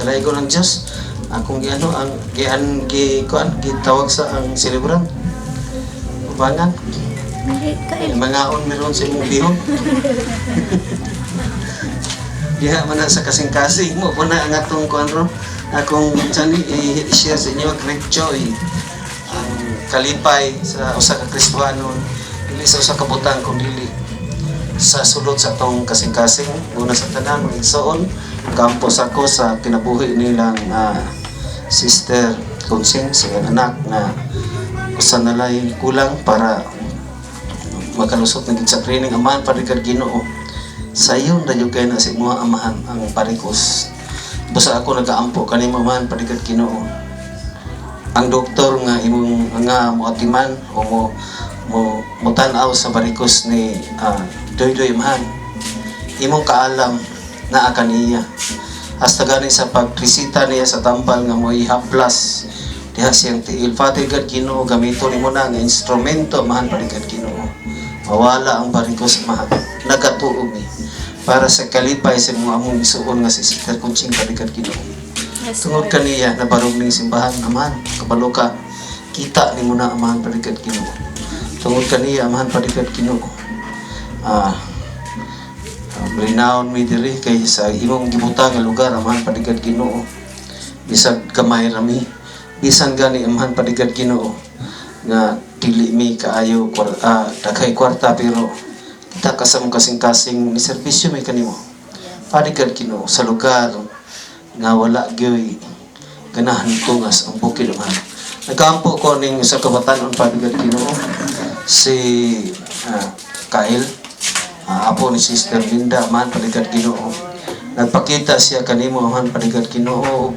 Kalaygo ng Diyos. Akong giano ang gian gi kuan gitawag sa ang celebrant. Ubangan. Hindi Ay, kail. mangaon meron sa imong bihon. Diha man na sa kasing-kasing mo po na ang atong kuan ron. Akong sani i-share sa inyo great joy ang kalipay sa usa ka Kristohanon, dili sa usa ka butang kung dili sa sulod sa atong kasing-kasing. Una sa tanan, mga igsoon, kampos ako sa kinabuhi nilang Sister Consing, sa iyang anak na usa na lay kulang para makalusot na gid sa training. Amahan, Padre Ginoo, sayon ra jud kay na sa imuha, Amahan, ang parikos. Basta ako nagaampo kanimo, Amahan, Padre Ginoo, ang doktor nga imong nga moatiman o mo mo motan-aw sa barikos ni Doydoy, Amahan, imong kaalam naa kaniya. Hasta gani sa pagresita niya sa tambal nga mo ihaplas diha siyang tiil, Father God Ginoo, gamito nimo na nga instrumento, Amahan, Father God Ginoo, mawala ang barikos, Amahan. Nagatuo mi para sa kalipay sa mga among isuon nga si Sister Kunching, Father God Ginoo. Yes, Tungod Lord. Kaniya nabarog ning simbahan, Amahan, kabalo ka, kita nimo na, Amahan, Father God Ginoo. Tungod kaniya, Amahan, Father God Ginoo, malinawon mi diri kay sa imong gibutang nga lugar, Amahan, Father God Ginoo, bisag gamay ra mi, bisan gani, Amahan, Father God Ginoo, nga dili mi kaayo daghay kwarta, pero kita ka sa mong kasing-kasing ni serbisyo mi kanimo, Father God Ginoo, sa lugar nga wala gyoy ganahan tungas ang bukid, Amahan. Nagaampo ko ning sa kabatanon, Father God Ginoo, si Kael, apo ni Sister Linda, Amahan, Father God Ginoo. Nagpakita siya kanimo, Amahan, Father God Ginoo,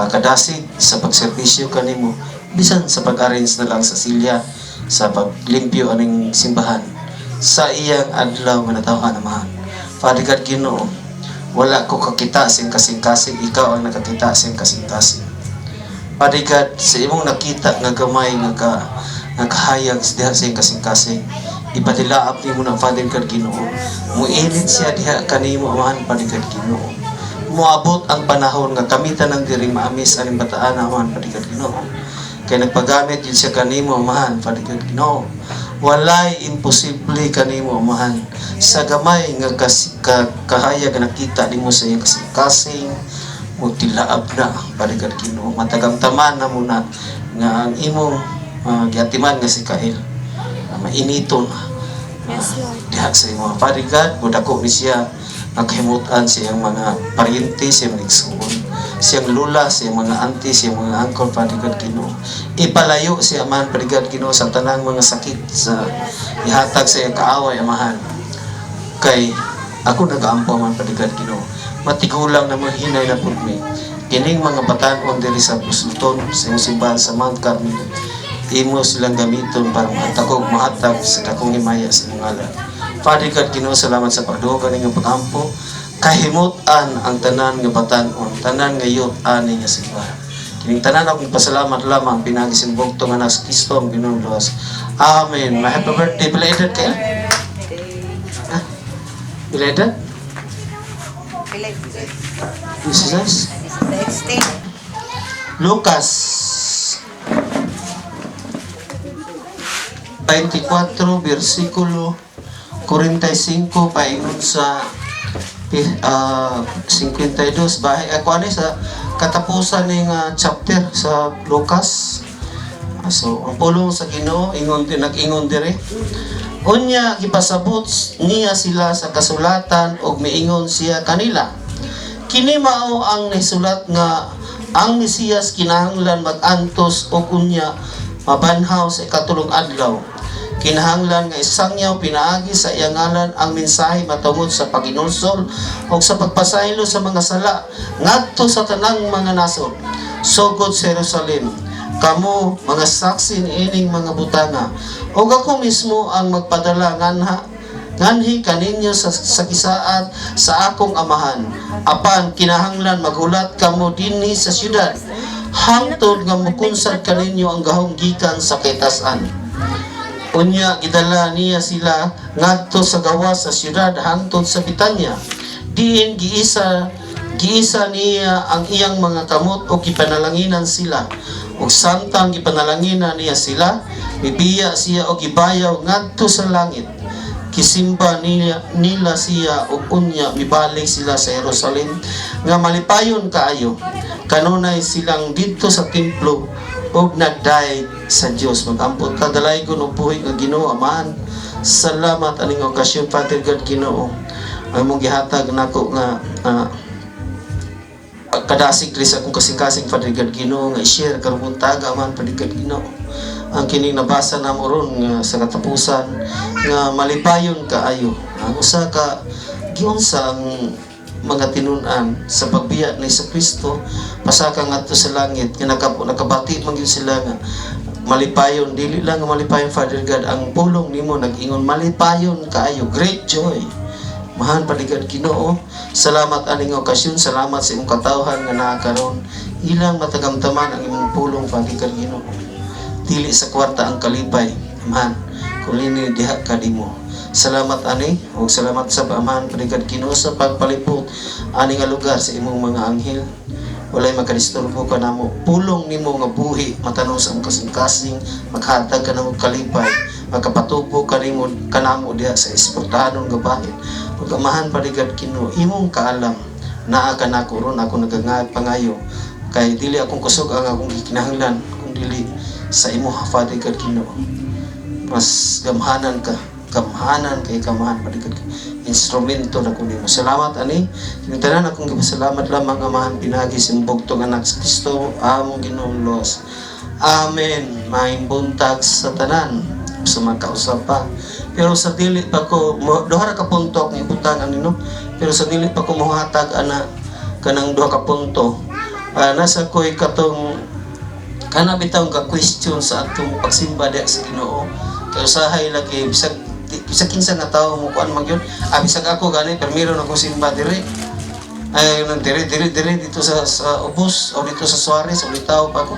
kadasig sa pagserbisyo kanimo, bisan sa pag-arrange na lang sa silya, sa paglimpyo aning simbahan sa iyang adlaw nga natawhan, Amahan. Father God Ginoo, wala ko kakita sing kasing-kasing, ikaw ang nakakita sing kasing-kasing. Father God, sa imong nakita nga gamay nga ka nga kahayag diha sa iyang kasing-kasing, ipadilaap nimo na, Father God Ginoo. Muinit siya diha kanimo, Amahan, Father God Ginoo. Moabot ang panahon nga kami tanang diri maamis aning bataan, Amahan, Father God Ginoo. Kay nagpagamit yun siya kanimo, Amahan, Father God Ginoo. Walay imposible kanimo, Amahan. Sa gamay nga kahayag nga nakita nimo sa iyang kasing-kasing, mutilaab na, Father God Ginoo. Matagamtaman na muna nga ang imong giatiman nga si Kael mainiton Yes, Lord. Diha sa imong, Father God. Mudako ni siya nga kahimutan sa iyang mga paryente, sa iyang mga igsuon, siyang lula, sa iyang mga auntie, sa iyang mga uncle, Father God Ginoo. Ipalayo siya, Amahan, Father God Ginoo, sa tanang mga sakit sa ihatag sa iyang kaaway, Amahan. Kay ako nagaampo, Amahan, Father God Ginoo. Matigulang na mahinay na pud mi. Kining mga batan-on diri sa Busluton, sa imong simbahan sa Mount Carmel, imo silang gamiton para mahatag mahatag sa dakong himaya sa imong ngalan. Father God Ginoo, salamat sa pagdugang kaning pagampo. Kahimutan ang tanan nga batan-on, tanan nga youth ani nga simbahan. Kining tanan akong pasalamat lamang pinaagi sa bugtong nga anak sa Kristo ang Ginoong luwas. Amen. Ma happy birthday. Pila edad kayo? Ha? Pila edad? Pila? Jesus? 16. Lucas 24 versikulo 45 paingon sa 52 bahay ako ani sa katapusan ning chapter sa Lucas. So ang pulong sa Ginoo ingon din, nag-ingon dire: Unya gipasabot niya sila sa kasulatan ug miingon siya kanila, "Kini mao ang nisulat nga ang Mesiyas kinahanglan mag-antos ug unya mabanhaw sa ikatulong adlaw. Kinahanglan nga isangyaw pinaagi sa iyang ngalan ang mensahe matungod sa paghinulsol ug sa pagpasaylo sa mga sala ngadto sa tanang mga nasod, sugod sa Jerusalem. Kamo mga saksi niining mga butanga. Ug ako mismo ang magpadala nganhi kaninyo sa gisaad sa akong Amahan. Apan kinahanglan maghulat kamo dinhi sa syudad hangtod nga mukunsad kaninyo ang gahom gikan sa kitasan." Unya gidala niya sila ngadto sa gawas sa syudad hangtod sa Bitanya. Diin giisa Giisa niya ang iyang mga kamot ug gipanalanginan sila. Ug samtang gipanalanginan niya sila, mibiya siya og gibayaw ngadto sa langit. Gisimba nila siya ug unya mibalik sila sa Jerusalem nga malipayon kaayo. Kanunay silang didto sa templo ug nagdayeg sa Dios. Mag-ampo ta. Dalaygon og buhi nga Ginoo, Amahan. Salamat aning okasyon, Father God, Ginoo. Ang imong gihatag nako nga kadasig diri sa akong kasing-kasing, Father God, Ginoo, nga i-share karong buntag, Amahan, Father God, Ginoo. Ang kining nabasa namo ron nga sa katapusan nga malipayon kaayo. Ang usa ka giunsa ang mga tinun-an sa pagbiya ni Kristo pasaka ngadto sa langit nga nakabati man gyud sila nga malipayon. Dili lang nga malipayon, Father God, ang pulong nimo nag-ingon malipayon kaayo, great joy. Amahan, Father God, Ginoo, salamat aning okasyon, salamat sa imong katawhan nga naa karon. Ilang matagamtaman ang imong pulong, Father God, Ginoo. Dili sa kwarta ang kalipay, Amahan, kung lini diha ka nimo. Salamat ani ug salamat sa Amahan, Father God, Ginoo, sa pagpalibot ani nga lugar sa imong mga anghel. Walay makadisturbo ka namo. Pulong nimo nga buhi matanom sa imong kasing-kasing, maghatag ka namo kalipay, magkapatubo ka nimo kanamo diha sa espirituhanon nga bahin. Ug Amahan, Father God, Ginoo, imong kaalam naa ka nako ron ako nagapangayo kay dili akong kusog ang akong gikinahanglan kung dili sa imo, Father God, Ginoo. Mas gamhanan ka, gamhanan kay kamahan, Father God, instrumento na ko nimo. Salamat ani yung tanan. Akong gipasalamat lamang, Amahan, pinaagi sa imong bugtong anak sa Kristo among Ginoong Los. Amen. Maayong buntag sa tanan, sa mga pa. Pero sa dili pa ko duha ra ka punto akong ibutang ani, no? Pero sa dili pa ko mohatag ana kanang duha ka punto, nasa ko'y katong kana bitaw ka question sa atong pagsimba diha sa Ginoo. Kay usahay lagi bisag kinsa nga tawo mo kuan man gyud. Bisag ako gani, permiro na akong simba diri. Ay nang diri diri diri dito sa Ubos o dito sa Suarez o tao pa ako.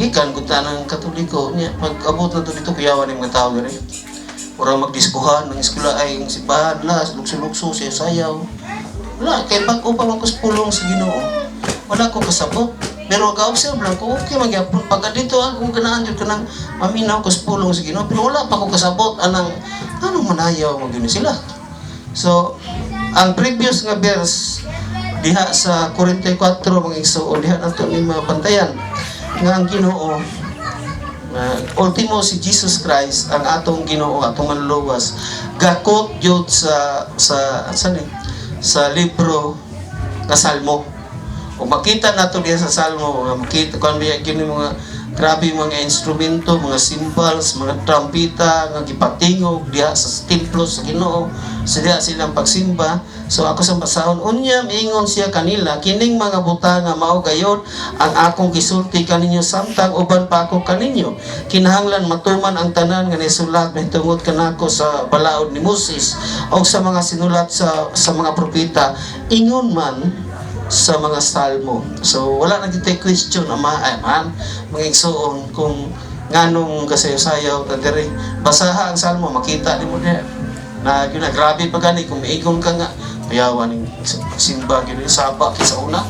Gikan gud ta ng Katoliko niya, pag abot na to dito, kuyawan ni mga tao diri. Ura magdiskuhan ng eskwela ay ang simbahan la, lukso-lukso, sayaw. Wala, kay bag-o pa man ko sa pulong sa Ginoo. Wala ko kasabot. Pero ka-observe lang ko, okay magyapon. Pag dito akong ganahan jud kanang maminaw ko sa pulong sa Ginoo, pero wala pa ko kasabot anang anong manayaw mo gyud sila. So, ang previous nga verse diha sa 44, mga igsoon, diha nato ni mga bantayan nga ang Ginoo ultimo si Jesus Christ ang atong Ginoo, atong manluluwas, gakot gyud sa ni sa libro nga Salmo. O makita nato diha sa Salmo nga makita kon biya kini mga grabe mga instrumento, mga cymbals, mga trumpeta nga gipatingog diha sa templo sa Ginoo sa diha silang pagsimba. So ako sa basahon: "Unya miingon siya kanila, kining mga butanga mao gayod ang akong gisulti kaninyo samtang uban pa ako kaninyo. Kinahanglan matuman ang tanan nga nisulat mahitungod kanako sa balaod ni Moses o sa mga sinulat sa mga propeta, ingon man sa mga salmo." So wala na kita question, ama ay man, mga igsuon, kung nganong kasayaw-sayaw ta diri. Basaha ang salmo, makita nimo diha na yun na grabe pa gani kung miingon ka nga payawan ning pagsimba gyud saba kay sa una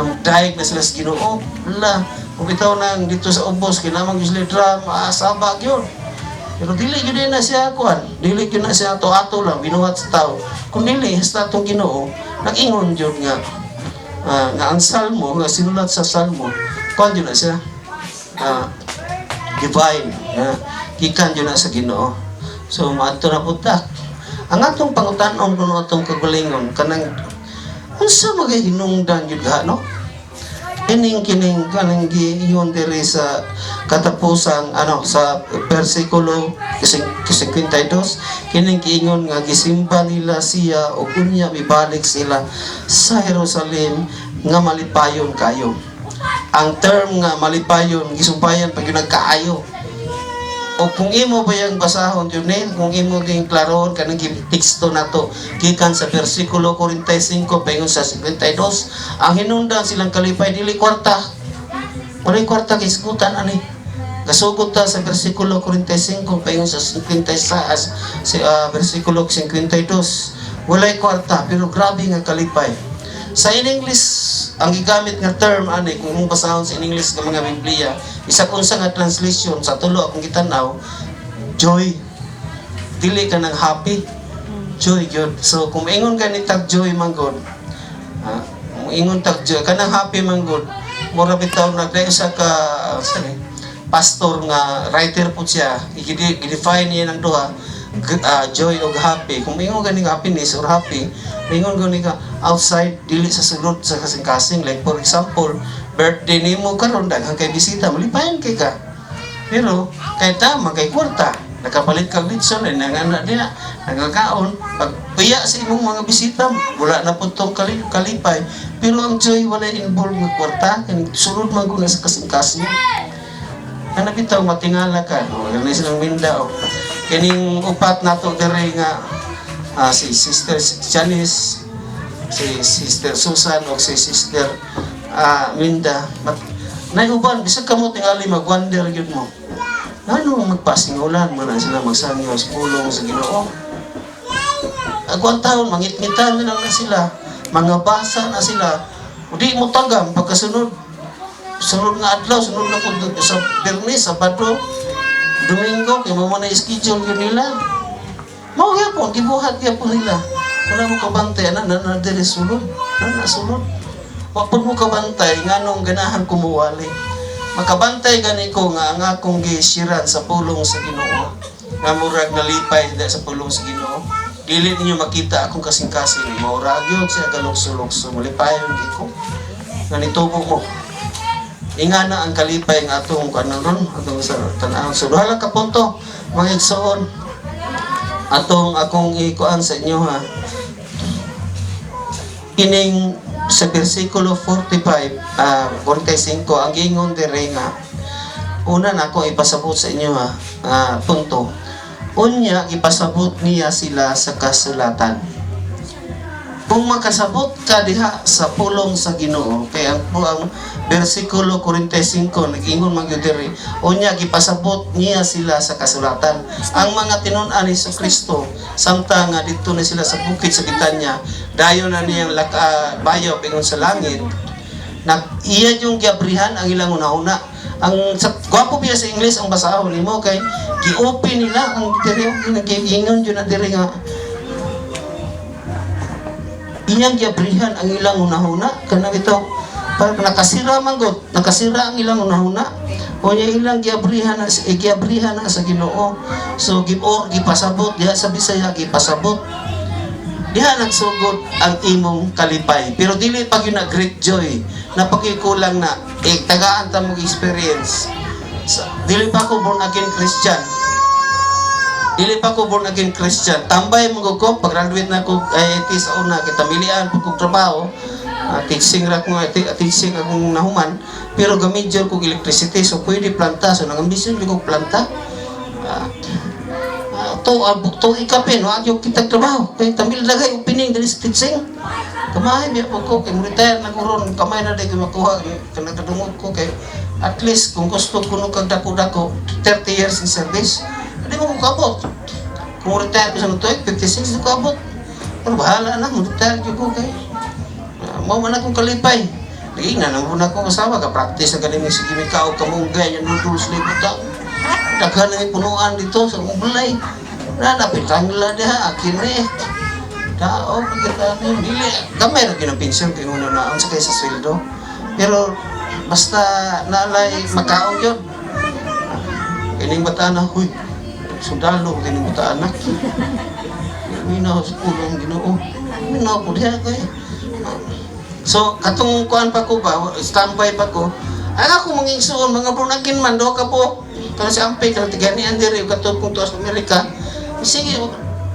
namdayeg na sila sa Ginoo. Wala kung bitaw nang dito sa ubos kinamang gyud sila drum, saba gyud. Pero dili gyud na siya kuan, dili gyud na siya ato-ato lang binuhat sa tao. Kung dili sa atong Ginoo nag-ingon gyud nga ang salmo nga sinulat sa salmo kuan gyud na siya, divine nga gikan gyud na sa Ginoo. So maadto na pud ta. Ang atong pangutan-on kuno atong kagalingon kanang unsa magay hinungdan gyud ga, no? Kining kining kanang giingon diri sa katapusang ano sa bersikulo 52, kining giingon nga gisimba nila siya ug unya mibalik sila sa Jerusalem nga malipayon kayo. Ang term nga malipayon, gisumpayan pag yun nagkaayo. O kung imo ba yung basahon yun eh, kung imo ding klarohon kanang teksto nato gikan sa bersikulo 45 paingon sa 52, ang hinungdan silang kalipay dili kwarta. Walay kwarta kay isgutan ani. Gasugot ta sa bersikulo 45 paingon sa 56 si bersikulo 52. Walay kwarta pero grabe nga kalipay. Sa in English, ang gigamit nga term ani, kung imong basahon sa in English nga mga Biblia, isa unsa nga translation sa tulo akong gitan-aw, joy. Dili ka nang happy. Joy gyud. So kung ingon ka ni tag joy man gud, ingon tag joy, kanang happy man gud, mura bitaw naglayo sa ka sorry, pastor nga writer po siya, i-define niya ng duha, joy og happy. Kung ingon gani nga happiness or happy, ingon gani ka outside, dili sa sulod sa kasing-kasing. Like for example, birthday nimo karon, daghan kay bisita, malipayan kay ka. Pero kay tama kay kwarta, nakapalit kag litson ay nangana diha, nagakaon, pag piya sa imong mga bisita, wala na po tong kalipay. Pero ang joy, wala involved nga kwarta, kay sulod man ko na sa kasing-kasing. Kana bitaw matingala ka, o ganun silang minda o. Kining upat nato diri nga si Sister Janice, si Sister Susan o si Sister Minda. Mat nay uban bisag kamo tingali mag-wonder gyud mo. Ngano magpasingulan man na sila magsangyaw sa pulong sa Ginoo? Ako ang taon, mangit-ngitan na lang na sila, mga basa na sila. O di mo tagam, pagkasunod, sunod nga adlaw, sunod na po sa Biyernes, Sabado, Domingo, kay mo na schedule yun nila. Mao gyapon, gibuhat gyapon nila. Wala mo kabantay, ana na na diri sulod, na na sulod. Wa pud mo kabantay nganong ganahan kumuwali. Makabantay gani ko nga ang akong gisiran sa pulong sa Ginoo. Nga murag nalipay da sa pulong sa Ginoo. Dili ninyo makita akong kasing-kasing. Maura gyud siya kalukso-lukso. Malipayon gyud ko. Nga nitubo mo. Ingana ang kalipay nga atong kanon ron, atong sa tan-awon. So duha lang ka punto, mga igsoon. Atong akong ikuan sa inyo ha. Kining sa bersikulo 45, 45, ang giingon dire nga, una na ako ipasabot sa inyo ha, punto. Unya, ipasabot niya sila sa kasulatan. Kung makasabot ka diha sa pulong sa Ginoo, kay ang bersikulo 45 nag-ingon man gyud diri, unya gipasabot niya sila sa kasulatan. Ang mga tinun-an ni Kristo samtang nga didto na sila sa bukid sa Betanya, dayon na niyang laka, bayo ingon sa langit, na iya yung giabrihan ang ilang una-una. Ang sa gwapo biya sa English ang basahon nimo kay gi-open nila ang diri, nag-ingon jud na diri nga iyang giabrihan ang ilang hunahuna. Kanang ito para nakasira man gud, nakasira ang ilang hunahuna. Unya ilang giabrihan na, eh, giabrihan na sa Ginoo. So give or gipasabot diha sa Bisaya, gipasabot diha, nagsugod ang imong kalipay. Pero dili pag yun na great joy na pagkikulang na eh, tagaan ta mong experience sa, dili pa ko born again Christian. Dili pa ko born again Christian. Tambay mo ko, pag-graduate na ko IIT sa una, kita milian po kong trabaho, teaching ra ko nga, teaching akong nahuman, pero ga-major kog electricity, so pwede planta. So nang-ambisyon ko planta. To ikapin, wa gyud kitag trabaho. Kay tamil dagay opening diri sa teaching. Kamay biya po ko, kay mo retire na ko ron, kamay na di ko makuha, kanang kadungog ko kay at least kung gusto ko no kag dako-dako, 30 years in service, hindi mo ko kaabot. Kung retire ko sa tuig, 56 di ko abot. Pero bahala na, mo retire gyud ko kay mao man akong kalipay. Lagi na nang muna akong asawa, ka-practice na galing sige may kaog kamunggay, yung noodles libot ta. Daghan na may punuan dito sa mong balay. Na napitang nila diha, akin na eh. Tao, pagkita niyo, dili, gamay ra gyud ang pensyon kay una na unsa kay sa sweldo. Pero basta naalay makaon gyud. Kining bata na, huy, sundalo kining bata na. Minaw sa pulong Ginoo. Minaw ko diha kay. So katong kuan pa ko ba, standby pa ko. Ang ako mga igsoon, mga born again man do ka po. Kana si Ampe, kana tiganian diri katong kung tuwa sa Amerika. Sige,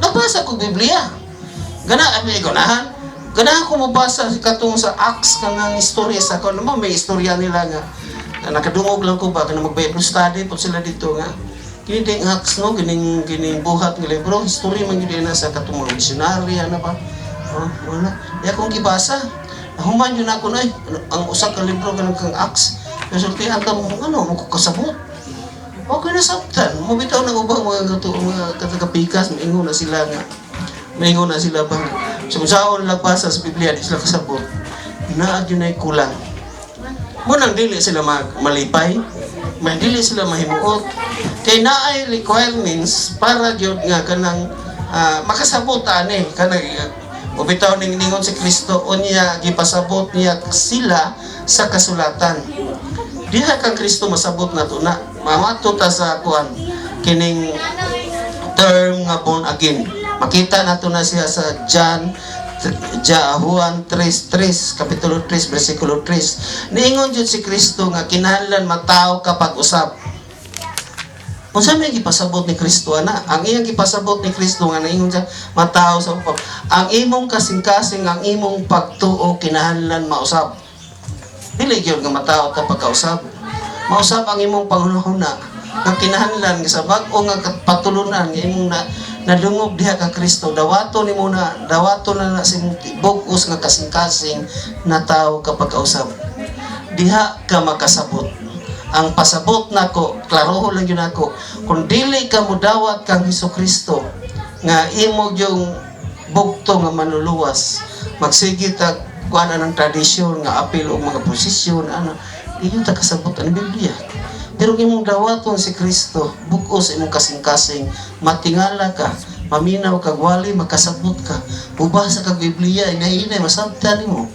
nabasa ko Biblia. Gana abi ganahan. Ganahan ko mabasa sa katong sa Acts kanang istorya sa kuan mo, may istorya nila nga na nakadungog lang ko ba kana mag Bible study po sila dito nga kini ding Acts, no, kining kining buhat nga libro, history man gyud na sa katong mga missionary ana ba. Oh, wala di akong gibasa. Human yun ako na ang usa ka libro kanang kang Acts. Nasultihan ka mo ano mo ko kasabot. Okay na sabtan. Mo bitaw na ubang mga kato mga katagapikas, maingon na sila nga. Maingon na sila ba. So, kung saan lagbasa sa Biblia, di sila kasabot. Naa gyud nay kulang. Munang dili sila malipay, may dili sila mahimuot. Kay naay requirements para gyud nga kanang makasabot ani kanang o bitaw ning ningon si Kristo, unya gipasabot niya sila sa kasulatan. Diha kang Kristo masabot nato na mamato ta sa kuan kining term nga born again. Makita nato na siya sa John Ja Juan 3:3, kapitulo 3 bersikulo 3. Niingon jud si Kristo nga kinahanglan matawo ka pag-usab. Unsa may gipasabot ni Kristo ana? Ang iyang gipasabot ni Kristo nga naingon siya matawo sa pag ang imong kasing-kasing, ang imong pagtuo kinahanglan mausab. Dili gyud nga matawo ta pagkausab. Mausab ang imong panghunahuna nga kinahanglan nga sa bag-o nga patulunan nga imong na nadungog diha ka Kristo, dawato nimo na, dawato na na sa imong bug-os nga kasing-kasing na tawo ka pagkausab. Diha ka makasabot. Ang pasabot nako, klaroho lang yun ako, kung dili ka mudawat kang Hesus Kristo nga imo yung bugto nga manluluwas, magsige ta kuan ng tradisyon nga apil og mga posisyon ano, inyo ta kasabot ang Biblia. Pero kung imong dawaton si Kristo bug-os imong kasing-kasing, matingala ka, maminaw ka, wali makasabot ka, mubasa kag Biblia, inay-inay masabtan nimo.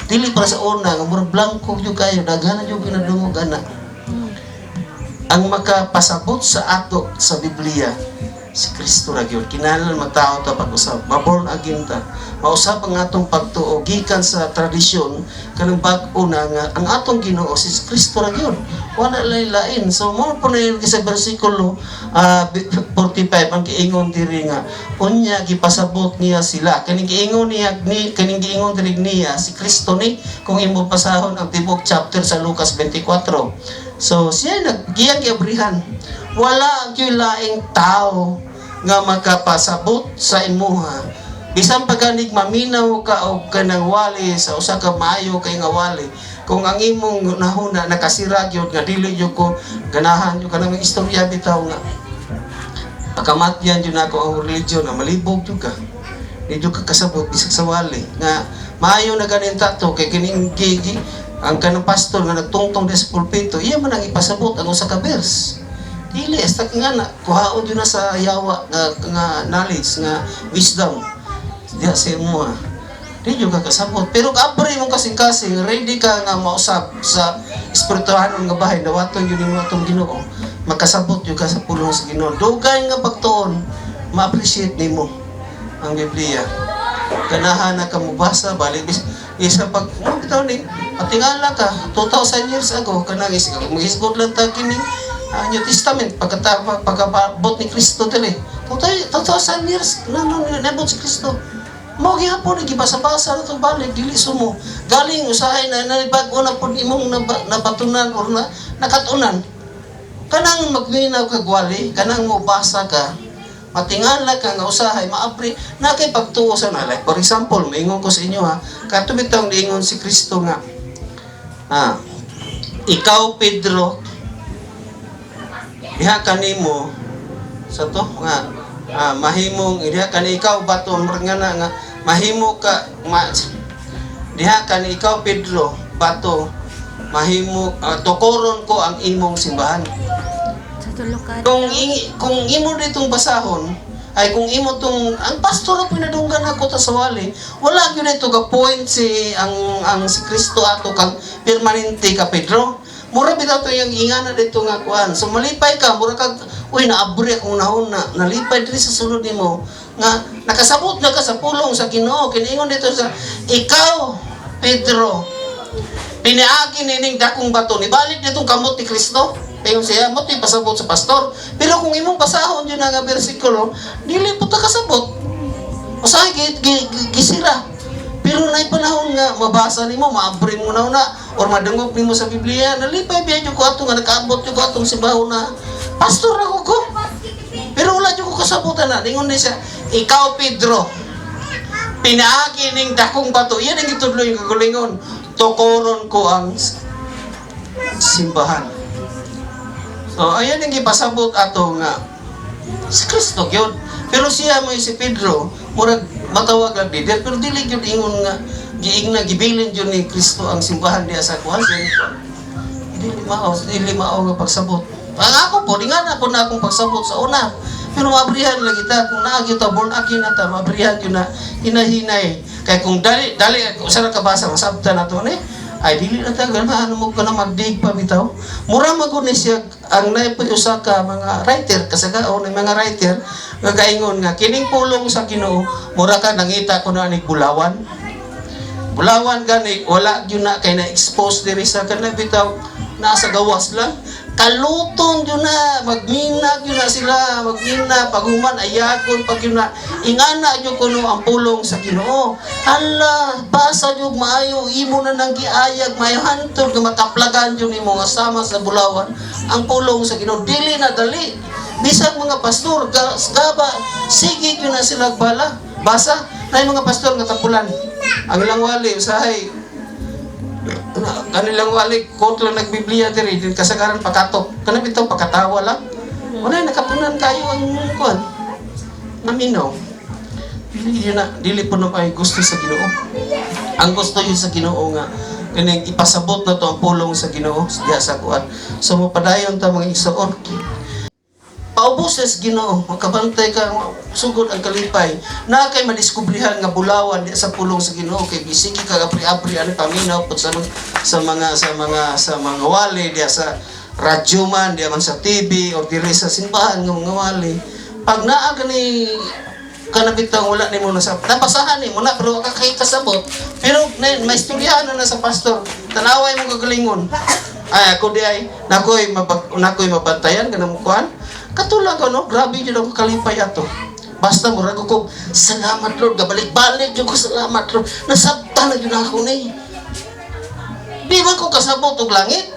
Dili para sa una nga murag blanko gyud kayo, daghan na gyud ginadungog ana. Ang makapasabot sa ato sa Biblia si Kristo ra gyud. Kinahanglan magtao ta pag-usab, maborn again ta, mausab ang atong pagtuo gikan sa tradisyon kanang bag-o na nga ang atong Ginoo si Kristo ra gyud, wala lay lain. So mo po na yun sa bersikulo 45, ang giingon diri nga unya gipasabot niya sila, kaning giingon niya ni kaning giingon diri niya si Kristo ni, kung imo basahon ang tibok chapter sa Lucas 24. So siya naggiyang giabrihan, wala gyud laing tao nga makapasabot sa imuha bisan pa ganig maminaw ka og kanang wali sa usa ka maayo kay nga wali. Kung ang imong nahuna nakasira gyud nga dili gyud ko ganahan gyud kanang istorya bitaw nga pakamatyan gyud nako ang religion nga malibog gyud ka, di gyud ka kasabot bisag sa wali nga maayo na ganin tato kay kining ang kanang pastor nga nagtungtong di sa pulpito, iya man ang ipasabot ang usa ka verse. Dili asta nga na kuhaon gyud na sa yawa nga knowledge nga wisdom diha sa imo. Di jud ka kasabot. Pero kaabri mong kasing-kasing, ready ka nga mausab sa espirituhanon nga bahay, dawaton yun nimo atong Ginoo, makasabot jud ka sa pulong sa Ginoo. Dugay nga pagtuon, ma-appreciate nimo ang Biblia. Ganahan na ka mobasa, balik bis isa pag mo bitaw ni patingala ka 2000 years ago kanang is maghisgot lang ta kini New Testament pagkata pagkabot ni Kristo diri, 2000 years na no nabot si Kristo. Mao gihapon ni gibasa-basa na to balik dili sumo galing usahay na nabag-o na pud imong nabatunan or na nakatunan. Kanang magminaw ka gwali, kanang mobasa ka, matingala ka nga usahay maabri na kay pagtuo sa na. Like for example, maingon ko sa inyo ha, kato bitawng niingon si Kristo nga ikaw Pedro, diha kanimo sa to nga mahimong diha kani ikaw bato nga na nga mahimo ka ma, diha kani ikaw Pedro bato mahimo tukoron ko ang imong simbahan. Sa tulo ka Kung imo ditong basahon ay kung imo tong ang pastor na pinadunggan ako ta sa wali, wala gyud ito ga point si ang si Kristo ato kang permanente ka Pedro. Mura bitaw to yung ingana dito nga kuan. So malipay ka, mura kag uy, naabri akong nahuna, nalipay diri sa sulod nimo nga nakasabot na ka sa pulong sa Ginoo. Kiniingon dito sa ikaw Pedro, piniagi nining dakong bato, nibalik nitong kamot ni Kristo. Payon siya, mo pasabot sa pastor. Pero kung imong basahon yun nga bersikulo, dili po ta kasabot. Usahay gisira. Pero naay panahon nga mabasa nimo, maabri mo na una or madungog nimo sa Biblia, nalipay biya jud ko ato nga nakaabot jud ko atong simbahon na pastor na ko. Pero wala jud ko kasabutan na. Ningon ni siya, ikaw Pedro, pinaagi ning dakong bato. Yan ang gitudlo yung kagalingon. Tukoron ko ang simbahan. So, ayan ang gipasabot ato nga si Kristo gyud. Pero siya mo si Pedro, murag matawag lang leader, pero dili gyud ingon nga Giingna, gibilin jud ni Kristo ang simbahan diya sa kuan. Dili mao nga pagsabot. Ang ako po, di nga na po na akong pagsabot sa una. Pero maabrihan lagi ta, kung naa gyud ta, born again na ta, maabrihan gyud na hinahinay. Kay kung dali, dali, usa ra ka basa, masabtan na to ni, ay dili na ta, ganahan mo ka na magdig pa bitaw. Mura man gud ni siya, ang naay usa ka mga writer, kasagaon ng mga writer, nga gaingon nga, kining pulong sa Ginoo, mura ka nangita ko na ni bulawan. Bulawan gani, wala gyud na kay na-expose diri sa kana bitaw, nasa gawas lang. Kalutong gyud na, magmina gyud na sila, magmina paghuman ayagon pag gyud na ingana gyud kuno ang pulong sa Ginoo. Hala, basa gyud maayo, imo na nang giayag maayo hantod nga makaplagan gyud nimo nga sama sa bulawan ang pulong sa Ginoo. Dili na dali. Bisag mga pastor, gaba, sige gyud na sila bala. Basa, na mga pastor nga tapulan. Ang ilang wali, usahay, kanilang wali, quote lang nagbiblia diri, din kasagaran pakatok. Kana bitaw pakatawa lang. Wala nakapunan kayo ang kuan. Naminaw. Dili yun na, dili po na ay gusto sa Ginoo. Ang gusto yun sa Ginoo nga kaning ipasabot na to ang pulong sa Ginoo diha sa kuan. So mapadayon ta, mga igsoon. Paubos sa Ginoo, makabantay ka, sugod ang kalipay. Na kay madiskubrihan nga bulawan di sa pulong sa Ginoo kay bisigi ka abri-abri ani paminaw pud sa mga wali diya sa radyo man, diya man sa TV or diri sa simbahan nga mga wali. Pag naa gani kana bitang wala nimo na sa nabasahan nimo na pero ka kay kasabot, pero na, may istoryahan na, na sa pastor, tanaway mo kagalingon, ay ako di ay nakoy mabantayan kanang kuan katulag ano, grabe jud ako kalipay ato. Basta murag ko, "Salamat Lord," gabalik-balik jud ko, "Salamat Lord, nasabtan na jud ako ni." Di man ko kasabot og langit.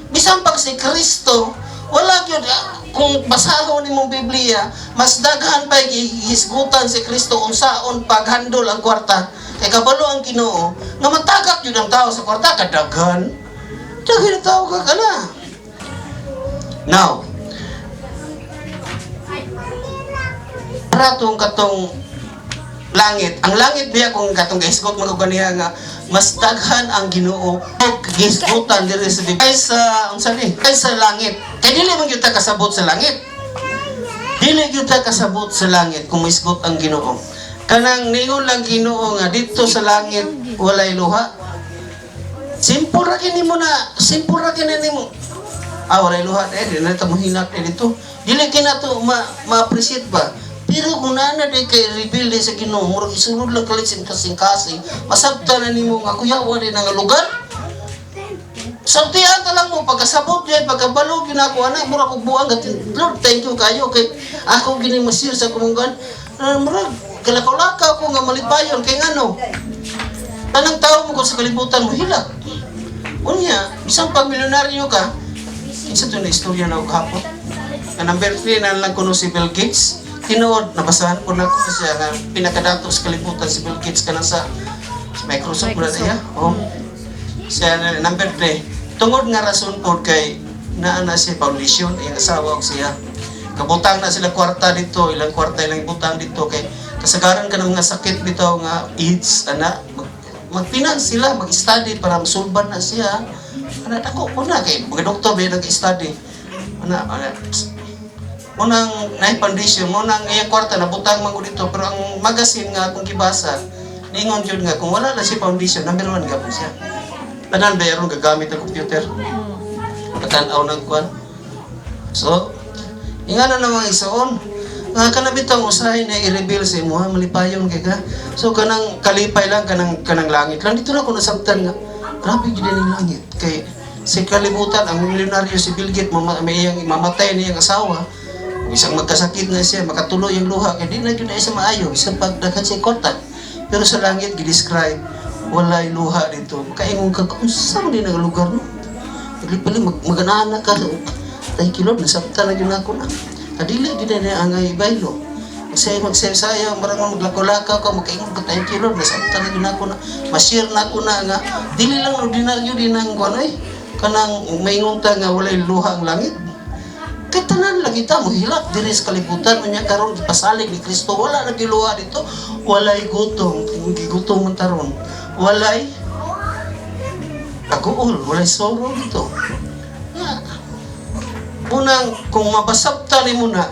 Bisan pag si Kristo, wala gyud ah, kung basahon nimong Biblia, mas daghan pa hisgutan si Kristo unsaon paghandol ang kwarta. Kay kabalo ang Ginoo nga matagak gyud ang tao sa kwarta kadaghan. Daghan ang tao kag ana. Now, para tong katong langit. Ang langit biya kung katong gihisgot man ko ganiha nga mas daghan ang Ginoo og gihisgutan diri sa Biblia kaysa unsa ni? Kaysa langit. Kay dili man gyud ta kasabot sa langit. Dili gyud ta kasabot sa langit kung mohisgot ang Ginoo. Kanang ningon lang Ginoo nga dito sa langit walay luha. Simple ra kini mo na, simple ra kini nimo. Ah, walay luha eh, di na ta mohinak eh dito. Dili kina to ma-appreciate ba? Pero kung naa na di kay reveal di sa Ginoo, murag isulod lang kalit kasing-kasing, masabtan na nimo nga kuyawa din nga lugar. Sultian ta lang mo pagkasabot diay, pagkabalog yun ako anak, murag kog buang gati, "Lord, thank you kayo kay ako gini mo share sa kumunggan." Ah, murag kalakaw-lakaw ko nga malipayon kay ngano tanang tao mo ko sa kalibutan mo hilak. Unya, bisan pag milyonaryo ka, kinsa to na istorya na og hapon? Nga number 3 na lang kuno si Bill Gates. Tinuod, nabasahan ko na ko siya nga pinakadato sa kalibutan si Bill Gates kanang sa Microsoft mo na siya. Oh. Siya na number 3. Tungod nga rason pod kay naa na siya foundation, iyang asawa og siya. Kabutang na sila kwarta dito, ilang kwarta ilang butang dito kay kasagaran ka ng mga sakit bitaw nga AIDS ana magfinance sila, mag-study para masulban na siya. Ana dako po na kay mga doktor ba nag-study. Ana ana munang na foundation mo nang iyang kwarta na butang man ko dito, pero ang magazine nga akong gibasa ningon jud nga kung wala na si foundation, number 1 gapon siya. Tanan ba aron gagamit ang computer, patan-aw ng kuan. So ingana na, mga igsoon, nga kana bitang usahay na i-reveal sa imo ha, malipayon kay ka. So kanang kalipay lang kanang langit lang dito na ko nasabtan nga grabe gyud ning langit kay sa kalibutan ang milyonaryo si Bill Gates may iyang mamatay niyang asawa, isang magkasakit na siya, makatuloy ang luha kay di na gyud na siya maayo bisan pag daghan siya kwarta. Pero sa langit gi-describe walay luha dito. Makaingon ka, unsa man din ang lugar no? Dili mag maganana ka. "Thank you Lord, nasabtan na gyud ako na." Kadili gyud na ang baylo. Magsaya magsaya marang maglakaw-lakaw ka, makaingon ka, "Thank you Lord, nasabtan na gyud ako na." Ma-share na ako na nga dili lang ordinaryo din ang kuan ay kanang maingon ta nga walay luha ang langit. Kay tanan lagi ta mo hilak diri sa kalibutan. Unya karon gipasalig ni Kristo, wala na giluha dito, walay gutom. Kung gigutom man taron, Walay kaguol, walay sorrow dito. Yeah. Unang, kung mabasabta ni mo na,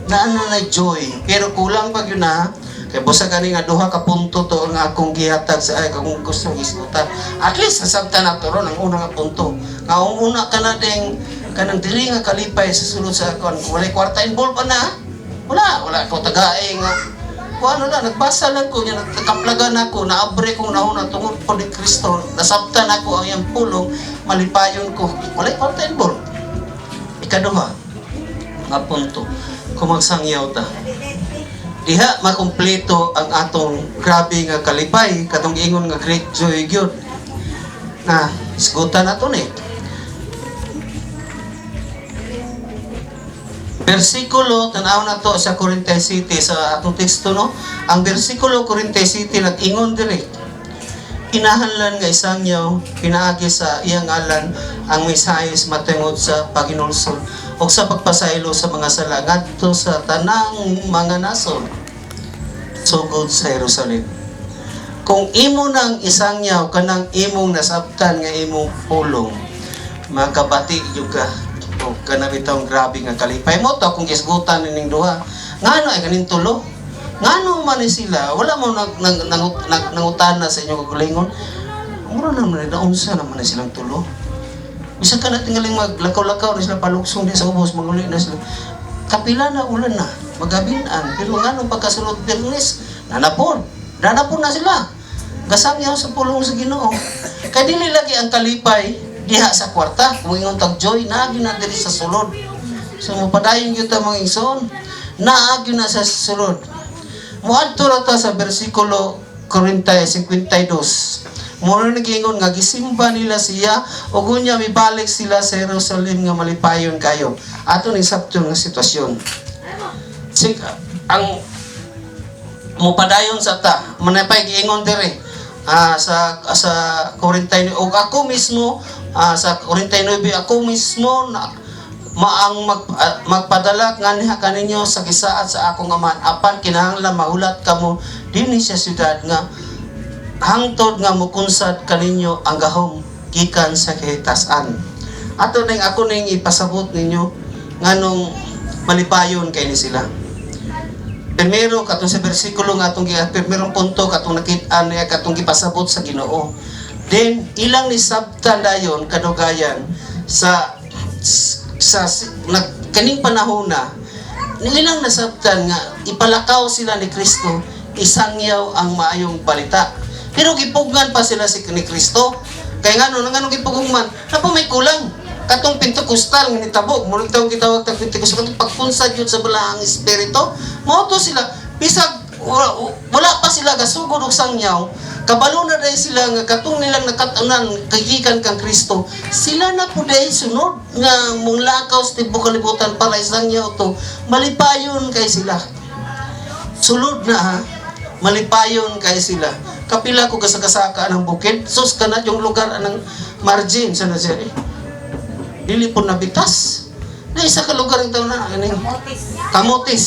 naa na joy. Pero kulang pag yun na, kay busa gani nga duha ka punto to ang akong gihatag sa ay kung gusto isgutan. At least nasabtan na to ron ang una nga punto. Nga ang una ka na ding kanang diri nga kalipay sa sulod sa akon. Kung walay kwarta involved pa na, wala, wala ko tagae nga. Kung ano lang, nagbasa lang ko niya, nagkaplagan ako, naabre kong nauna tungod po ni Kristo, nasabtan ako ang iyang pulong, malipayon ko. Walay kwarta involved. Ikaduha, nga punto, kung magsangyaw ta. Diha makumpleto ang atong grabe nga kalipay, katong ingon nga great joy gyud. Na isgutan nato ni. Bersikulo, tanaw na to sa Corinthians City, sa atong teksto, no? Ang bersikulo Corinthians City nag-ingon diri. Kinahanglan nga isangyaw, pinaagi sa iyang ngalan ang mensahe matungod sa paginulsol o sa pagpasaylo sa mga sala ngadto sa tanang mga nasod sugod sa Jerusalem. Kung imo nang isangyaw kanang imong nasabtan nga imong pulong, makabati jud ka o kana bitawng grabe nga kalipay mo to kung gisgutan nining duha. Ngano ay kaning tulo? Ngano man ni sila? Wala mo nag nangutana sa inyong kagalingon. Mura naman ni naunsa naman ni silang tulo. Bisan ka na tingaling maglakaw-lakaw na sila paluksong di sa ubos, manguli na sila. Kapila na ulan na, magabinan. Pero ngano pagkasulod Biyernes, nanapon. Nanapon na sila. Gasangyaw sa pulong sa Ginoo. Kay dili lagi ang kalipay diha sa kwarta. Kung ingon tag joy, naagi na diri sa sulod. So mopadayon gyud ta, mga igsoon. Naagi na sa sulod. Moadto ra ta sa bersikulo 40 52. Mao nag-ingon nga gisimba nila siya ug unya mibalik sila sa Jerusalem nga malipayon kayo. Ato ning sabton nga sitwasyon. Sik ang mopadayon sa ta, manapay giingon diri sa 49 ug ako mismo, sa 49, ako mismo na maang magpadala nganha kaninyo sa gisaad sa akong Amahan, apan kinahanglan mahulat kamo dinhi sa syudad nga hangtod nga mukunsad kaninyo ang gahom gikan sa kahitasan. Ato ning ako ning ipasabot ninyo nganong malipayon kay ni sila. Primero, katong sa bersikulo nga atong primerong punto katong nakit-an niya katong gipasabot sa Ginoo. Then ilang ni sabtan dayon kadugayan sa nag, kaning panahon na ilang nasabtan nga ipalakaw sila ni Kristo, isangyaw ang maayong balita. Pero gipugngan pa sila si ni Kristo. Kay ngano ngano gipugungman? Napo may kulang. Katong Pentecostal nga nitabo, murag tawag gitawag tag Pentecostal katong pagpunsad yun sa Balaang Espiritu. Mao to sila bisag wala pa sila gasugod og sangyaw, kabalo na dahil sila nga katong nilang nakat-unan kagikan kang Kristo, sila na po dahil sunod nga munglakaw sa tibuok kalibutan para isangyaw to. Malipayon kay sila. Sulod na ha, malipayon kay sila. Kapila ko kasakasaka ng bukid, sus kana yung lugar anang margin sa na siya eh. Dili po nabitas. Na isa ka lugar ang taon na aning Kamotis. Kamotis.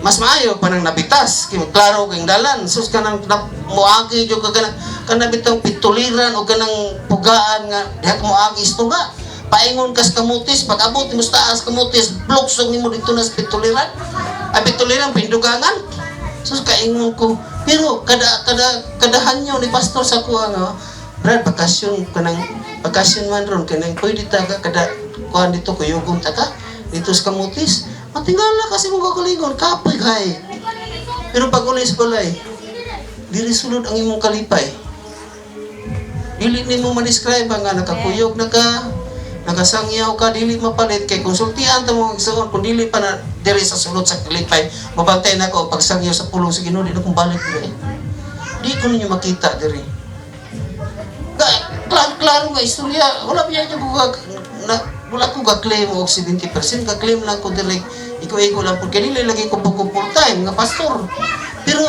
Mas maayo pa nang nabitas. Kay klaro kay dalan. Sus kanang na, moagi jud ka kanang kanang bitong pituliran o kanang pugaan nga diha ka moagi istunga. Paingon kas Kamotis, pag abot mo sa taas Kamotis, bluksong nimo dito na sa pituliran. Ay pituliran pindugangan. Sus kaingon ko. Pero kada kada kadahanyo ni pastor sa kuha nga, "Brad, bakasyon kanang bakasyon man ron kanang pwede ta ka kada kuan dito kuyugon ta ka dito sa Kamotis." Matingala kasi mo kagalingon, kapoy kay. Pero pag uli sa balay, diri sulod ang imong kalipay. Dili nimo ma-describe nga nakakuyog na ka, nakasangyaw ka, dili mapalit kay konsultihan ta mo igsoon kung dili pa na diri sa sulod sa kalipay, mabantay na ako pagsangyaw sa pulong sa Ginoo, di na kong balik diri. Di ko ninyo makita diri. Klaro, klaro nga istorya, wala pa yan ko na, wala ko ga-claim og 70%, ga-claim lang ko diri, iko-iko lang po, kaya dili lagi ko po full time nga pastor. Pero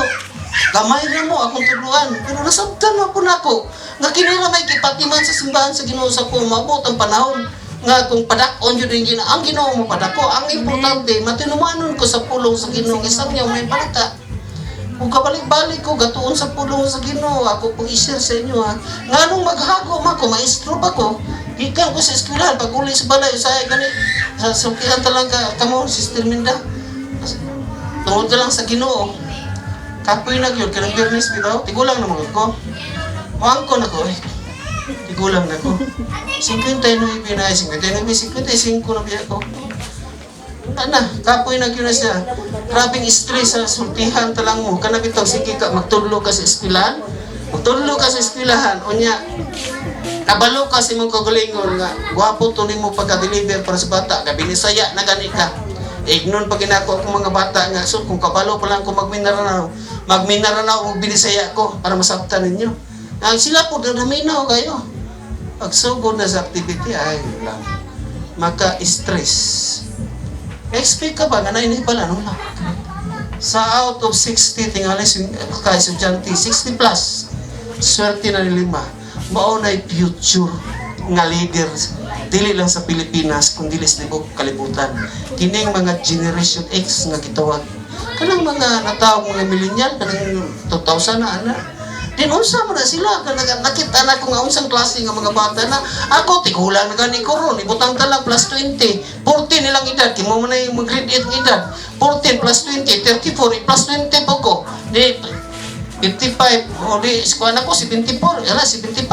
gamay na mo akong tudluan, pero nasabtan na po nako nga kini ra may gipatiman sa simbahan sa Ginoo sa ko maabot ang panahon nga kung padak-on jud ang Ginoo, ang Ginoo mo padako. Ang importante matinumanon ko sa pulong sa Ginoo nga isang niya may balita. Kung kabalik-balik ko, gatuon sa pulong sa Ginoo, ako pong i-share sa inyo ha. Nganong maghago ma ko, maestro ba ko? Gikan ko sa eskwelahan, pag uli sa balay, usahay gani, sa sukihan talaga, kamo, Sister Minda. Tungod na lang sa Ginoo. Kapoy na gyud kanang Biyernes bitaw, tigulang na mga ko. Muangko na ko eh. Tigulang na ko. 59 na, 59, 55 na biya ko. Ana, kapoy na gyud na siya. Grabing stress sa sultihan talang mo. Kana bitaw sige ka magtudlo ka sa eskwelahan. Magtudlo ka sa eskwelahan unya kabalo ka sa imong kagalingon nga gwapo to nimo pagka-deliver para sa bata, kay binisaya na gani ka. Ignon pa ginako akong mga bata nga so kung kabalo pa lang ko magminaranaw, magminaranaw og binisaya ko para masabtan ninyo. Ang sila po naminaw kayo. Pagsugod na sa activity ay lang maka-stress. Expect ka ba nga nainibala no lang? Sa out of 60 tingali ka estudyante, 60 plus. Swerte na ni lima. Mao na future nga leaders dili lang sa Pilipinas kundi sa tibuok kalibutan. Kining mga Generation X nga gitawag. Kanang mga natawag mga millennial kanang 2000 na ana. Din unsa man na sila kanang nakita na ko nga unsang klase nga mga bata na ako tigulang na gani ko ron ibutang ta lang plus 20 14 nilang edad kimo man ay mag grade 8 nga edad. 14 plus 20 34 plus 20 po ko di 55 o di eskwela ko 74 ala 75.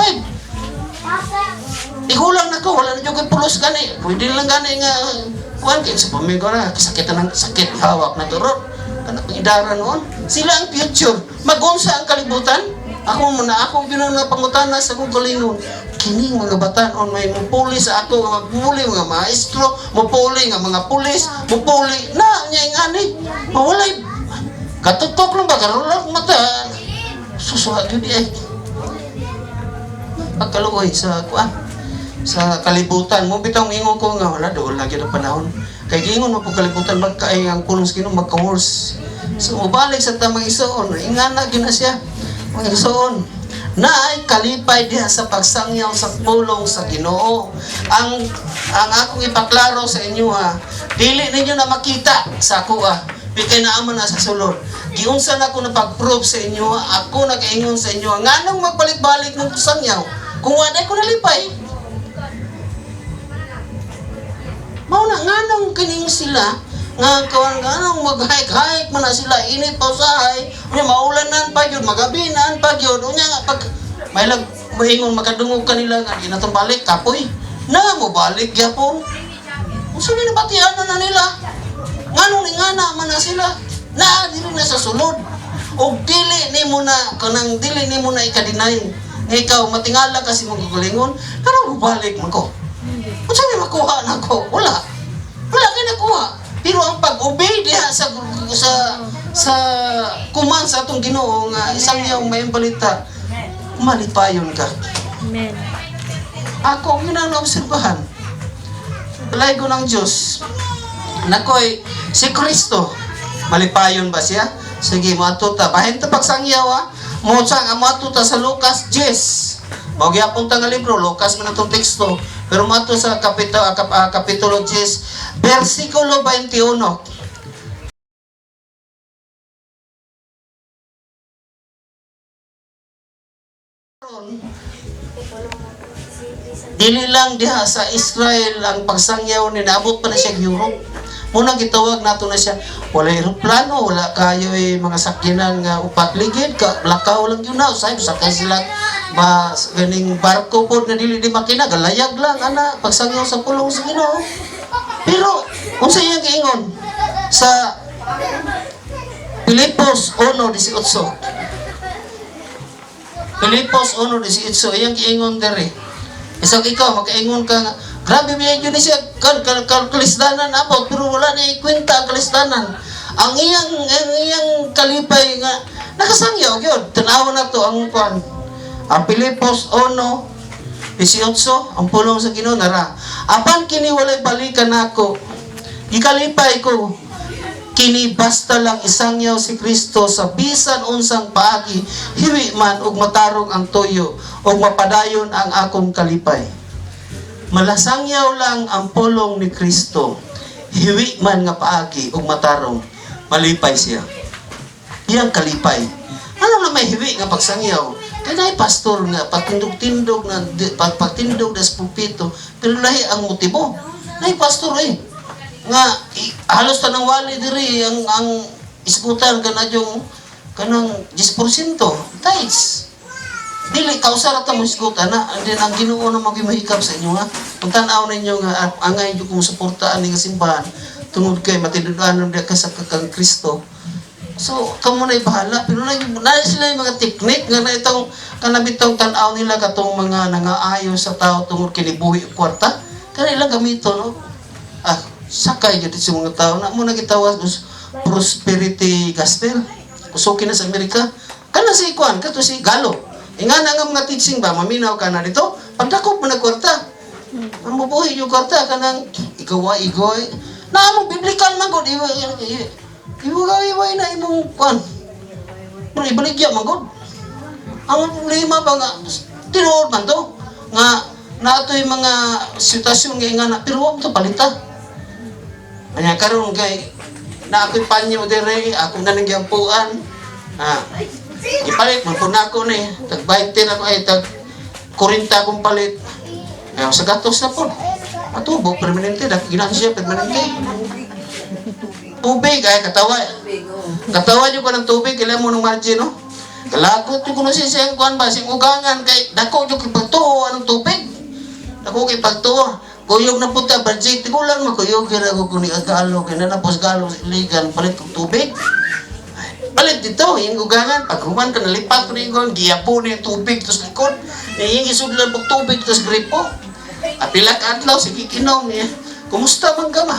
Tigulang na ko, wala na jud ko'y pulos gani, pwede lang gani nga kuan kay sa pamilya na sakit na ng sakit hawak na turot kanang idara noon. Sila ang future. Magunsa ang kalibutan. Ako mo na ako gyud na pangutana sa akong kalingon, kining mga batan-on may mupuli sa ako nga magpuli mga maestro, mupuli nga mga pulis, mupuli na niya ingani mawalay katutok lang ba karon lang mata susuha gyud eh pagkaluoy sa kuan sa kalibutan mo. Bitaw ingon ko nga wala dool lagi ang panahon kay giingon mo pag kalibutan magkaay ang pulong sa Ginoo magka-worse. So mobalik sa tamang isuon ingana gyud na siya mga isuon na ay kalipay diha sa pagsangyaw sa pulong sa Ginoo. Ang akong ipaklaro sa inyo ha, dili ninyo na makita sa ako ah, kay naaman na sa sulod. Giunsa na ako na pag-prove sa inyo, ako nakaingon sa inyo, nganong magbalik-balik ng sangyaw kung wala ko nalipay? Mao na nganong kining sila nga kawan nganong mag-hike-hike man na sila init pa usahay, unya maulanan pa gyud, magabinan pa gyud, unya nga pag may lag moingon makadungog kanila nga di na tong balik kapoy. Na mo balik gyapon. Unsa ni nabatian na nila? Nganong ningana man na sila? Na dili na sa sulod. Og dili nimo na kanang dili nimo na ika-deny nga ikaw matingala kasi mong kagalingon, pero mobalik man ko. Unsa may makuha na ko? Wala. Wala kay nakuha. Pero ang pag-obey diha sa kuman sa atong Ginoo nga isang iyong may balita, malipayon ka. Amen. Ako ang ginang naobserbahan. Balay ko ng Diyos. Nakoy, si Kristo, malipayon ba siya? Sige, moadto ta. Bahin ta pagsangyaw ha. Mo sang moadto ta sa Lucas 10. Mao gyapon ta nga libro, Lucas man atong teksto. Pero moadto sa kapitulo 10, versikulo 21. Dili lang diha sa Israel ang pagsangyaw ni naabot pa na siya Europe. Muna gitawag nato na siya, wala eroplano, wala kayo eh, mga sakyanan nga upat ligid, ka, lakaw lang yun na, usay, sakay sila, ma, ganing barko po na dili di makina, galayag lang, ana, pagsangyaw sa pulong sa Ginoo. Pero, unsa iyang giingon? Sa Filipos 1:18. Filipos 1:18, iyang giingon diri. Isang ikaw, makaingon ka nga, grabe biya yun siya, kan, kan, kan, kalisdanan abot, pero wala na ikwenta ang kalisdanan. Ang iyang kalipay nga, nakasangyaw yun. Tanawa na to ang kwan. Ang Filipos 1:18, ang pulong sa Ginoo nara. Apan kini walay balikan nako. Gikalipay ko kini basta lang isangyaw si Kristo sa bisan unsang paagi, hiwi man ug matarong ang tuyo ug mapadayon ang akong kalipay. Malasangyaw lang ang pulong ni Kristo, hiwi man nga paagi ug matarong, malipay siya. Iyang kalipay. Ano na may hiwi nga pagsangyaw? Kay naay pastor nga pagtindog-tindog na pagtindog na sa pulpito, pero lahi ang motibo. Naay pastor eh nga halos tanang wali diri ang isgutan kana yung kanang 10% tithes. Dili kausa ra ta mo isgutan na, and then ang Ginoo na magimahikap sa inyo ha. Kung tan-aw ninyo nga angay jud kung suportaan ni nga simbahan tungod kay matinud-anon diha ka sa kang Kristo. So, kamo na bahala. Pero na sila yung mga teknik nga na itong kanabitong tan-aw nila katong mga nangaayo sa tao tungod kinibuhi og kwarta. Kana ilang gamito, no? Ah, sakay gyud sa mga tao. Na mo na gitawag os prosperity gospel. Usoki na sa Amerika. Kana si Kwan, kato si Galo. Ingana nga mga teaching ba, maminaw ka na dito. Pagdakop mo na kwarta. Ang mabuhi yung kwarta kanang ikaw igoy. Na mo biblical man gud iwa iwa iwa na imong kwan. Pero ibaligya man gud. Ang problema ba nga tinuod man to nga naatoy mga sitwasyon nga ingana pero wa to palita. Kanya karon kay na ako'y panyo dire, ako na nang giampuan. Ah, gipalit man po na ako ni, tag 20 na ako ay tag 40 akong palit. Ay, sa gatos na po. Atubo, permanente, dak ginansya, permanente. Tubig, ay katawa. Katawa nyo ko ng tubig, kailan mo ng margin, no? Kalagot yung kuno siya siyang kuan ba, siyang ugangan, kay dako yung kipagtuo anong tubig. Dako kay pagtuo. Kuyog na puta, budget, tigulang makuyog, kaya ako kung agalo, kaya na napos galo sa iligan, palit kong tubig. Ay, palit dito, yung ugangan, pag human ka, nalipat ko na yung giyapo na yung tubig, tapos likod, yung isudlan pag tubig, tapos gripo. Apila ka adlaw, sige kinom niya. Kumusta man ka, ma?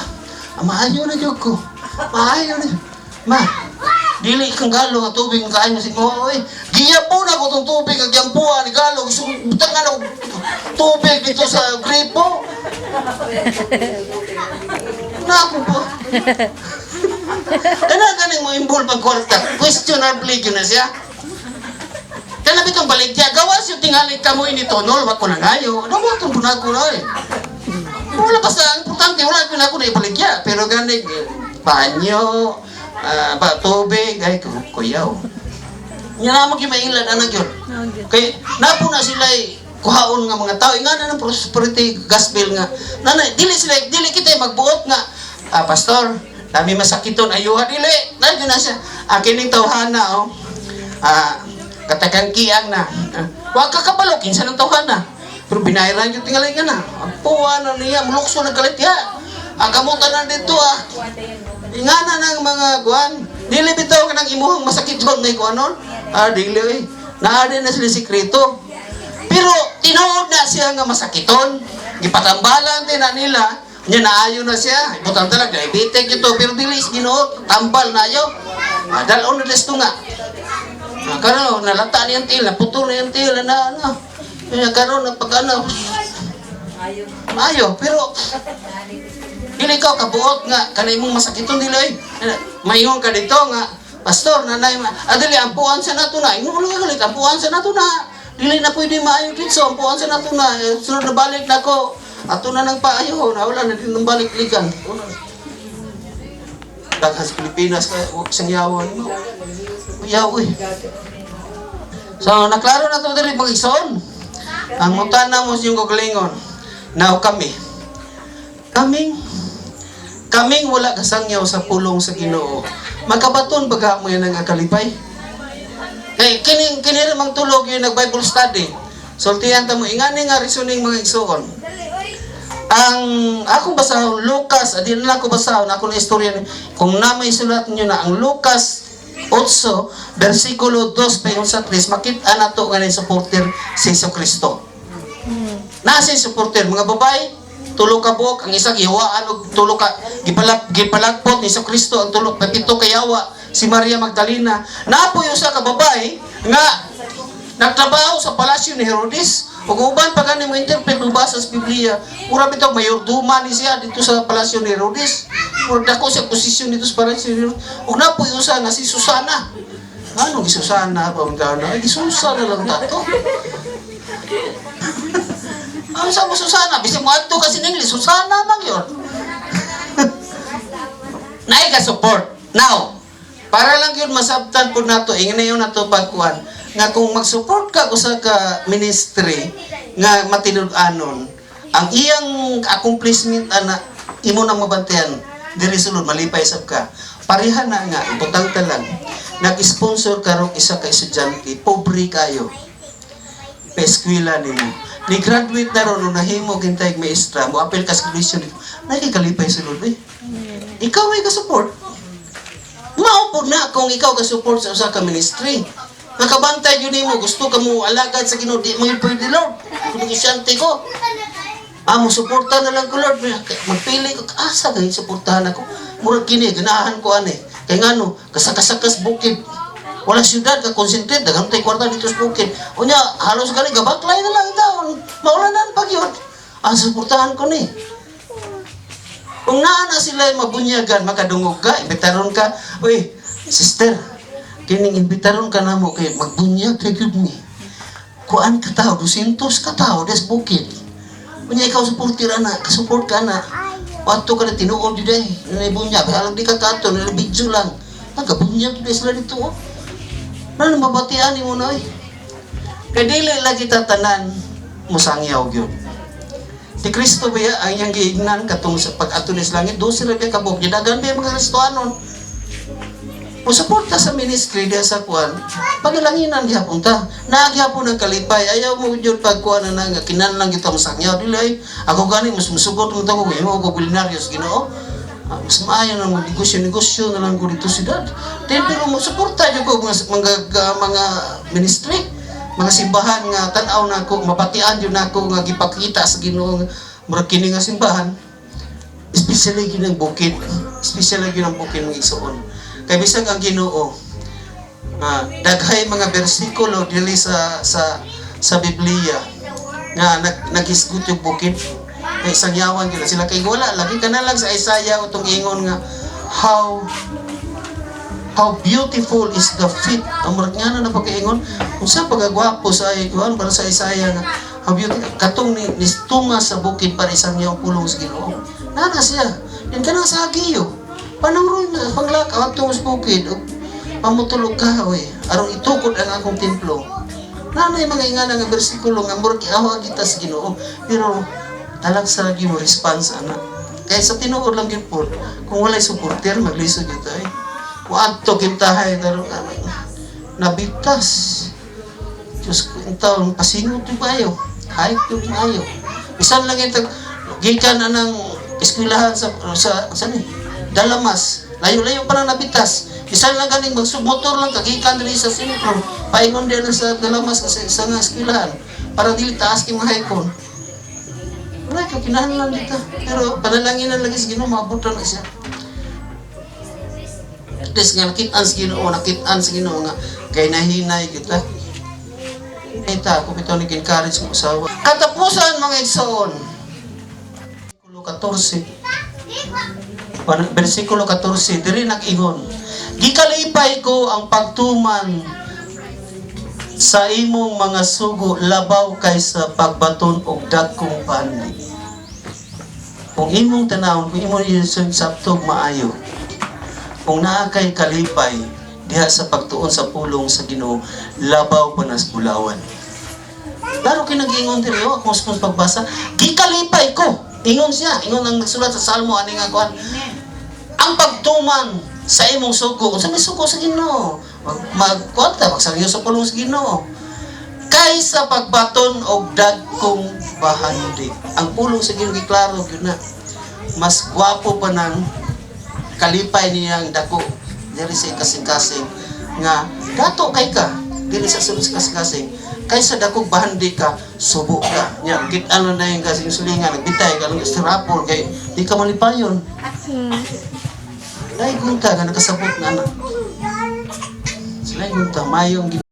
Ah, maayo na jud ko. Maayo na. Ma, dili kang galo nga tubig ang kain mo si mo oy. Giyapo na ko tong tubig ang giyampuan ni galo gusto ko butangan ako tubig dito sa gripo. Na ako po. Kana ganing mo involve ang kwarta. Questionably yun na siya. Kana bitong baligya, gawas yung tingali kamo ini tonol, wag ko na ngayo. Ano mo itong punako na eh. Wala basta, ang importante, wala ko na ako na ibaligya. Pero gani, banyo, ba, tubig, ay, kuyaw. Nga na mo mailan, anak yun. Kay, napo na sila kuhaon nga mga tao. Nga na ng prosperity gospel nga. Nana, dili sila, dili kita magbuot nga, ah, pastor, dami masakiton, ayuha, dili. Nandiyo na siya. Ang kining tawhana, oh. Ah, katagang kiang na. Ah, wag ka kabalo, kinsa ng tawhana. Pero binayran yung tingalay nga na. Ang puwa na niya, mulukso na galit ya. Ang kamutan na dito, ah. Ingana ng mga kuan. Dili bitaw ka ng imuhang masakiton na kuanon. Ah, dili eh. Naadi na sila sikreto. Pero tinuod na siya nga masakiton. Gipatambalan din na nila. Nya naayo na siya. Ibutang talaga diabetic ito pero dili is Ginoo tambal na ayo. Ah, dalon na desto nga. Ah, karon nalata niyang til, naputol na yung til na ano. Nya karon na pag ano. Maayo, pero dili ka kabuot nga kanay mong masakiton dili oy. Mayon ka dito nga pastor nanay adili ampuan sa nato na. Ingon mo lang galit ampuan sa nato na. Dili na pwede maayo dito ampuan sa nato na. Eh, sunod na balik nako. Ato na nang paayo na wala na din nang balik ligan. Daghan sa Pilipinas kay wag sangyawan mo. Yaw oy. So naklaro na to diri mga igsoon. Ang mutana mo sa iyong kagalingon. Now kami. Kaming kaming wala kasangyaw sa pulong sa Ginoo. Makabaton baga mo yan ang akalipay. Kay kini kini ra mang tulog yung nag Bible study. Sultihan ta mo ingani nga reasoning mga igsoon. Ang akong basahon Lucas, adi na lang ko basahon ako na istorya ni kung na may sulat niyo na ang Lucas 8 versikulo 2 paingon sa 3 makita nato nga ni supporter si Jesu Kristo. Nasa supporter mga babae, tulo ka buok ang isa gihawaan og tulo ka gipalagpot ni Jesu Kristo ang tulo pito ka yawa si Maria Magdalena. Naapoy usa ka babae nga nagtrabaho sa palasyo ni Herodes. Ug uban pa gani mo interpret mo basa sa Biblia, mura bitaw mayorduma ni siya dito sa palasyo ni Herodes. Mura dako siya posisyon dito sa palasyo ni Herodes. Ug napoy usa nga si Susana. Ano gi Susana pa man na? Ay, gi Susana lang tato. Ano sa mo Susana? Bisag mo adto kasi in English, Susana man yun. Naay ka support. Now, Para lang yun masabtan po nato, ingnayon nato pagkuan nga kung mag-support ka usa ka ministry nga matinud-anon, ang iyang accomplishment ana imo nang mabantayan diri sulod, malipay sab ka. Pareha na nga ibutang ta lang nag-sponsor karong isa ka estudyante, pobre kayo, pa-eskwela nimo. Ni graduate na ron, nung nahimo gintay maestra, mo apel ka sa graduation dito. Nakikalipay sulod eh. Ikaw ay ka-support. Mao po na kung ikaw ka-support sa usa ka ministry. Nakabantay yun nimo, gusto ka mo alagad sa Ginoo, di mo yun pwede, Lord. Kung negosyante ko. Ah, mo suporta na lang ko, Lord. Magpili ko, asa kay suportahan ako. Murag kini, ganahan ko ani. Kay ngano, kasakasakas bukid. Wala syudad ka concentrate, daghan tay kwarta dito sa bukid. Unya, halos gani gabaklay na lang taon. Maulanan pag yun. Ah, suportahan ko ni. Kung naa na sila mabunyagan, makadungog ka, imbitaron ka, "Uy, sister, kining imbitaron ka namo kay magbunyag kay gyud mi. Kuan ka tao, 200 ka tao, des bukid." Unya ikaw supporter ana, ka-support ka na. Wato ka na tinuod jud eh. Nanay bunyag, halang di ka kato, nila video lang. Nagabunyag jud sila dito oh. Ano mabatian nimo na oy. Kay dili lagi tatanan musangyaw gyud. Si Kristo ba ang iyang giignan katong sa pag-ato ni sa langit, 12 ra biya kabuk, gidagan biya mga Kristohanon. Mo suporta sa ministry diya sa kuan, pagalanginan gihapon ta. Naa gihapon ang kalipay, ayaw mo jud pagkuan na nga kinahanglan kita mosangyaw dili ay. Ako gani mas musugot mo ko imo ko bilyonaryo sa Ginoo. Ah, mas maayo na mag negosyo negosyo na lang ko dito siyudad. Then pero mo suporta jud ko mga ministry, mga simbahan nga tan-aw nako, mabatian jud nako nga gipakita sa Ginoo nga murag kini nga simbahan, especially gyud ang bukid, especially gyud ang bukid, mga igsoon. Kay bisag ang Ginoo nga daghay mga bersikulo dili sa Biblia nga naghisgot yung bukid kay sangyawan gyud sila, kay wala lagi ka na lang sa Isaiah utong ingon nga how beautiful is the feet, ang murag nga na pagkaingon unsa pagagwapo sa kuan para sa Isaiah nga how beautiful katong ni nistunga sa bukid para isang niyang pulong sa Ginoo. Nana siya yan kanang sa Agiyo panangron na panglakaw atong sa bukid ug pamutulog ka oy aron itukod ang akong templo. Nanay mga ingana nga bersikulo nga murag giawa kita sa Ginoo, pero talag sa lagi mo response ana. Kay sa tinuod lang gyud po, kung walay supporter, maglisod gyud tayo. Muadto kintahay tarong ano, nabitas. Diyos ko, ang taon, pasingot yung maayo. Hike yung maayo. Bisan lang yung gikan na ng eskwelahan sa ni, Dalamas. Layo-layo pa lang nabitas. Bisan lang ganing magsubmotor lang kagikan diri sa sentro. Paingon din na sa Dalamas kasi sa nga eskwelahan para dili taas kay mga hike. Wala ka kinahanglan dito. Pero panalanginan lagi sa Ginoo, maabot na siya. At least nga nakitaan sa Ginoo, nakitaan sa Ginoo nga kay nahinay kita. Ita, ako bitaw ni encourage mo usawa. Katapusan, mga igsoon. Versikulo 14. Versikulo 14, diri nag-ingon. "Gikalipay ko ang pagtuman sa imong mga sugo labaw kaysa pagbaton og dagkong bahandi." Kung imong tanawon, kung imong sabtog maayo, kung naa kay kalipay diha sa pagtuon sa pulong sa Ginoo, labaw pa nas bulawan. Laro kay nag-ingon diri oh, akong sa pagbasa, "Gikalipay ko." Ingon siya, ingon ang nagsulat sa Salmo ani nga kuan. Ang pagtuman sa imong sugo, unsa may sugo sa Ginoo? Magkuan ta, magsangyo sa pulong sa Ginoo. Kaysa pagbaton og dagkong bahandi. Ang pulong sa Ginoo giklaro gyud na. Mas gwapo pa ng kalipay niyang dako diri sa kasing-kasing nga dato kay ka diri sa sulod sa kasing-kasing kaysa dakong bahandi ka, subo ka nya kit ano na yung kasing sulingan, nagbitay ka lang strapol kay di ka malipayon. Dahil gunta nga nakasabot na anak sila, gunta mayong.